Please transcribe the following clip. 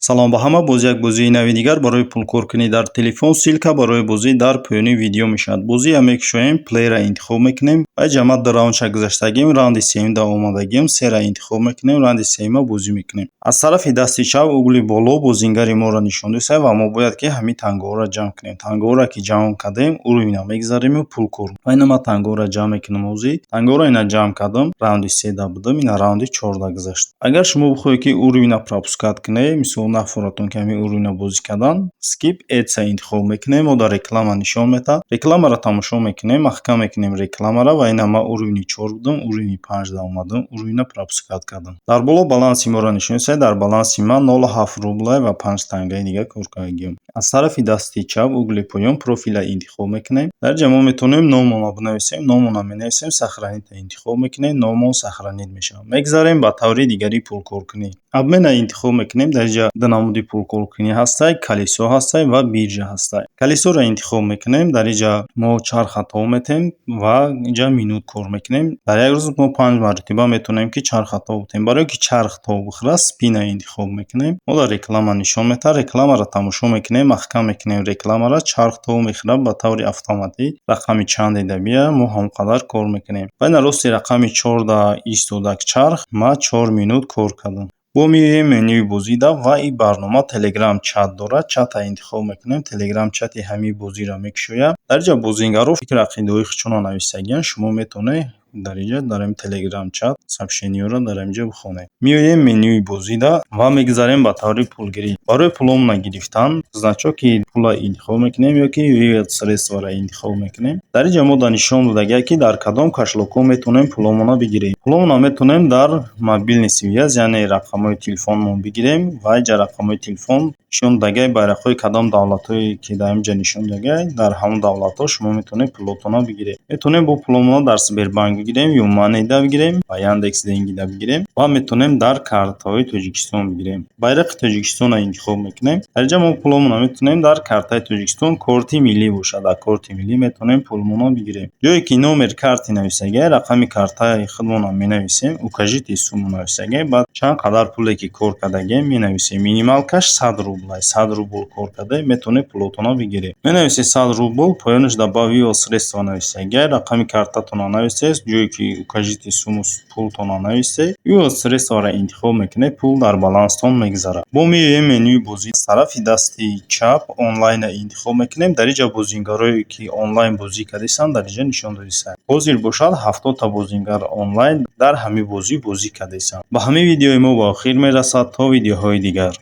Салом ба ҳама! Боз як бозии нави дигар барои пулкоркунӣ дар телефон. Ссылка барои бозӣ дар поёни видео мешавад. Бозиам мекушоем, play ра интихоб мекунем ва ҷамъат ду раундша гузаштагим, раунди сеюмда омадагим. Сера интихоб мекунем, раунди сеюма бозӣ мекунем. Аз тарафи дасти чап, угли боло, бозингари моро нишон дисад ва мо бояд ки ҳамин тангаҳоро ҷамъ кунем. Тангаҳоро ки ҷамъ кардем, уровень а мегзариму пул кор. Ва ина ман тангаҳоро ҷамъ мекунам. Ҳозир тангаҳоро ина ҷамъ кардам, раунди седа будам, ина раунди чорда гузашт. Агар шумо бихоҳед, ки уровень а пропускать кунед, мисол, нафоратон ки ҳамин уровень а бозӣ кардан, skip ads интихоб мекунем. Мо дар реклама нишон медиҳад, рекламаро тамошо мекунем, маҳкам мекунем рекламаро. Ва ина ман уровень и чор будам, уровень и панҷда омадам, уровень а пропускать кардам. Дар боло баланси моро нишон дисад. Дар баланси ман 0,7 рублай ва 5 тангаи дигар кор кардагиам. Аз тарафи дасти чап, угли поён, профила интихоб мекунем. Дар инҷа мо метавонем номонро бинависем. Номонро менависем, сохранить интихоб мекунем, номон сохранить мешавад. Мегзарем ба таври дигари пулкоркунӣ. Обмен а интихоб мекунем. Дар инҷа ду намуди пулкоркунӣ ҳастай: колесо ҳастай ва биржа ҳастай. Колесо ро интихоб мекунем. Дар инҷа мо чарха тов метем ва инҷа минут кор мекунем. Дар як рӯз мо панҷ маротиба метавонем, ки чарха тов битем. Барое ки чарх тов бихӯрад, спин а интихоб мекунем. Мо дар реклама нишон медиҳад, рекламаро тамошо мекунем, маҳкам мекунем рекламаро, чарх тов мехӯрад ба таври автоматӣ. Рақами чанде да бияд, мо ҳамон қадар кор мекунем. Ва ина рости рақами чорда истода чарх, ман 4 минут кор кардам. Бо меоем менюи бозида ва ин барнома телеграм чат дорад. Чата интихоб мекунем, телеграм чати ҳамин бозиро мекушоям. Дар инҷа бозингарҳо фикру ақидаҳои худшонро нависагиянд. Шумо метавонед дар инҷа, дар ҳамин телеграм чат, сообщение ҳоро дар ҳаминҷа бихонед. Меоем менюи бозида ва мегузарем ба таври пулгирӣ. Барои пуломона гирифтан значок и пулро интихоб мекунем ё ки вывод средства ро интихоб мекунем. Дар инҷа мо нишон додагиам, ки дар кадом кошелёк ҳо метавонем пуломонро бигирем. Пуломонро метавонем дар мобильный связь, яъне рақамҳои телефонмон бигирем. Ва инҷа рақамҳои телефон нишон додагиай, байрақҳои кадом давлатҳое ки дар инҷа нишон додагиай, дар ҳамон давлатҳо шумо метавонед пулотонро бигиред. Метавонем бо пуломонро дар Сбербанк бигирем, ЮMoney бигирем ва Яндекс Деньги да бигирем ва метавонем дар картаҳои Тоҷикистон бигирем. Байрақи Тоҷикистонро интихоб мекунем. Дар инҷа мо пуломонро метавонем дар картаи Тоҷикистон, корти миллӣ бошад, дар корти миллӣ метавонем пулмонро бигирем. Ҷое ки номер карты нависагиай, рақами картаи худмонро менависем, укажите сумму нависагиай, баъд чанд қадар пуле ки кор кардагием, менависем. Минималка ш 100 рублай, 100 рубл кор кардаем, метавонед пулотонро бигиред. Менависед 100 рубл, поёнаш дар вывод средства нависагиай, рақами картатонро нависед, ҷое ки укажите сумму пултонро нависед, вывод средства ро интихоб мекунед, пул дар баланстон мегузарад. Бо меоем менюи бозӣ, аз тарафи дасти чап онлайнро интихоб мекунем. Дар инҷа бозингарое ки онлайн бозӣ кардастанд, дар инҷа нишон додистанд. Ҳозир бошад, 70-та бозингар онлайн дар ҳамин бозӣ бозӣ кардастанд. Ба ҳамин видеои мо ба охир мерасад. То видеоҳои дигар.